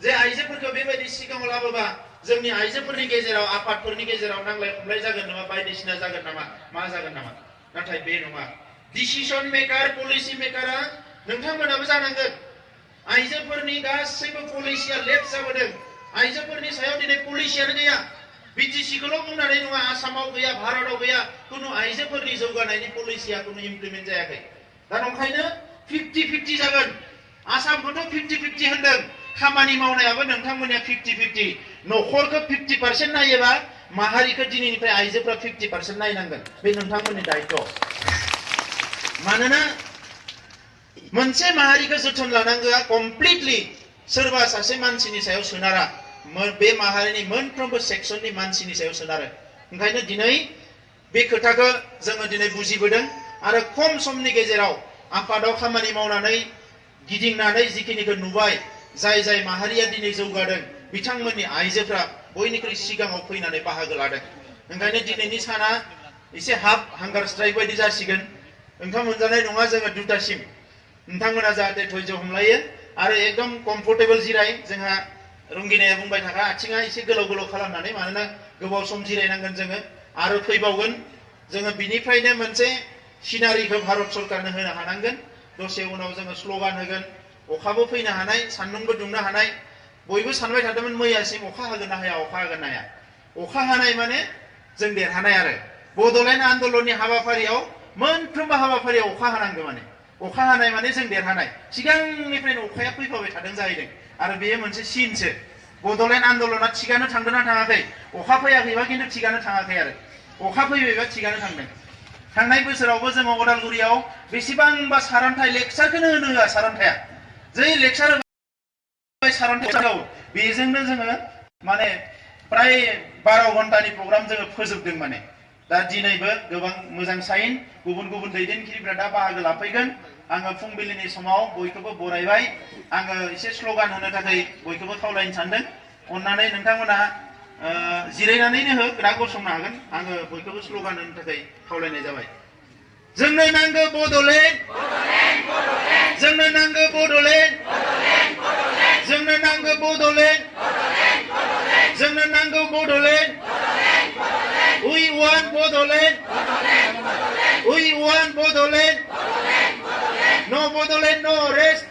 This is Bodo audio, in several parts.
जे आइजोफोरखौ बेबायदि सिगाङाव लाबोबा जोंनि आइजोफोरनि गेजेराव आफादफोरनि गेजेराव नांलाय खमलाय जागोन नामा बायदिसिना जागोन नामा मा जागोन नामा नाथाय बे नङा डिसिजन मेकार पलिसि मेकारा नोंथांमोनाबो जानांगोन आइजोफोरनि गासैबो पलिसिया लेट जाबोदों आइजोफोरनि सायाव दिनै पलिसियानो गैया बिटिसिखौल' बुंनानै नङा आसामाव गैया भारताव गैया कुनु आइजोफोरनि जौगानायनि पलिसिया कुनु इमप्लिमेन्ट जायाखै दा ओंखायनो 50-50 जागोन आसामखौथ' 50-50 होनदों खामानि मावनायाबो नोंथांमोननिया 50-50 न'खरखौ 50% नायोबा माहारिखौ दिनैनिफ्राय आइजोफ्रा 50% नायनांगोन बे नोंथांमोननि दायित्व मानोना मोनसे माहारिखौ जोथोन लानांगौआ कमप्लिटलि सोरबा सासे मानसिनि सायाव सोनारा बे माहारिनि मोनफ्रोमबो सेक्सननि मानसिनि सायाव सोनारो ओंखायनो दिनै बे खोथाखौ जोङो दिनै बुजिबोदों आरो खम समनि गेजेराव आफादाव खामानि मावनानै गिदिंनानै जिखिनिखौ नुबाय जाय जाय माहारिया दिनै जौगादों बिथांमोननि आइजोफ्रा बयनिख्रुइ सिगाङाव फैनानै बाहागो लादों ओंखायनो दिनैनि साना एसे हाफ हांगार स्ट्राइक बायदि जासिगोन ओंखाम मोनजानाय नङा जोङो 2टासिम नोंथांमोना जाहाथे धैर्य हमलायो आरो एकदम कम्फर्टेबल जिराय जोंहा रंगिनाया बुंबाय थाखा आथिङा एसे गोलाव गोलाव खालामनानै मानोना गोबाव सम जिरायनांगोन जोङो आरो फैबावगोन जोङो बिनिफ्रायनो मोनसे सिनारिखौ भारत सरकारनो होनो हानांगोन दसे उनाव जोङो स्ल'गान होगोन अखाबो फैनो हानाय सान्दुंबो दुंनो हानाय बयबो सानबाय थादोंमोन मैयासिम अखा हागोन ना हाया अखा हागोन ना हाया अखा हानाय माने जों देरहानाय आरो बड'लेण्ड आन्दलननि हाबाफारियाव मोनफ्रोमबो हाबाफारियाव अखा हानांगौ माने अखा हानाय माने जों देरहानाय सिगांनिफ्रायनो अखाया फैफाबाय थादों जाहैदों आरो बेयो मोनसे सिनसो बड'लेण्ड आन्दलना थिगानो थांदोंना थाङाखै अखा फैयाखैबा खिन्थु थिगानो थाङाखै आरो अखा फैबायबा थिगानो थांदों थांनाय बोसोरावबो जोङो अदालगुरियाव बेसेबांबा सारन्थाइ लेक्सारखौनो होनो होआ सारन्थाया जै लेक्सार होबाय सारन्थायाव बेजोंनो जोङो माने प्राय 12 घन्टानि प्रग्राम जोङो फोजोबदों माने दा दिनैबो गोबां मोजां साइन गुबुन गुबुन दैदेनगिरिफ्रा दा बाहागो लाफैगोन आङो फुंबिलिनि समाव बयखौबो बरायबाय आङो एसे स्ल'गान होनो थाखाय बयखौबो खावलायनो सानदों अननानै नोंथांमोना जिरायनानैनो हो ना गसंनो हागोन आङो बयखौबो स्ल'गान होनो थाखाय खावलायनाय जाबाय जोंनो नांगौ बड'लेण्ड जोंनो नांगौ बड'लेण्ड जोंनो नांगौ बड'लेण्ड जोंनो नांगौ Bodoland We want Bodoland. We want Bodoland. No Bodoland, no rest.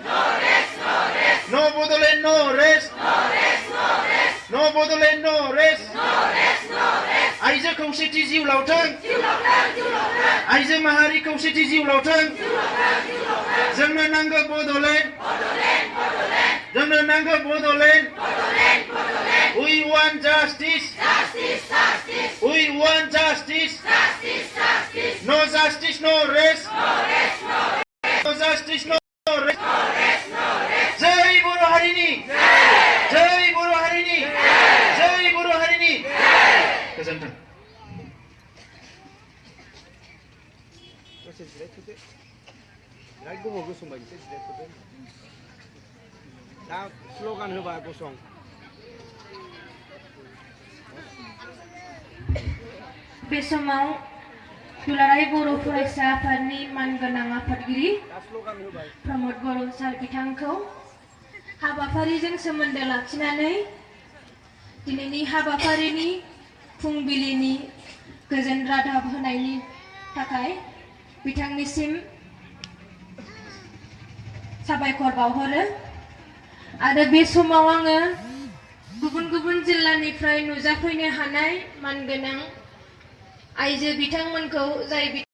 No Bodoland, no rest. No Bodoland, no rest. आइजो खौसेथि जिउ लावथों आइजो माहारि खौसेथि जिउ लावथों जोंनो नांगौ बड'लेण्ड जोंनो नांगौ Bodoland We want justice. We want justice. No justice, no rest. No justice, no rest. जय बर' हारिनि जय बर' हारिनि जय बर' हारिनि गोजोन्थों दा स्ल'गान होबा गसं बे समाव दुलाराय बर' फरायसा आफादनि मानगोनां आफादगिरि प्रमद बर' सार बिथांखौ हाबाफारिजों सोमोन्दो लाखिनानै दिनैनि हाबाफारिनि फुंबिलिनि गोजोन रादाब होनायनि थाखाय बिथांनिसिम साबायखर बावहरो आरो बे समाव आङो गुबुन गुबुन जिल्लानिफ्राय नुजाफैनो हानाय मानगोनां आइजो बिथांमोनखौ जाय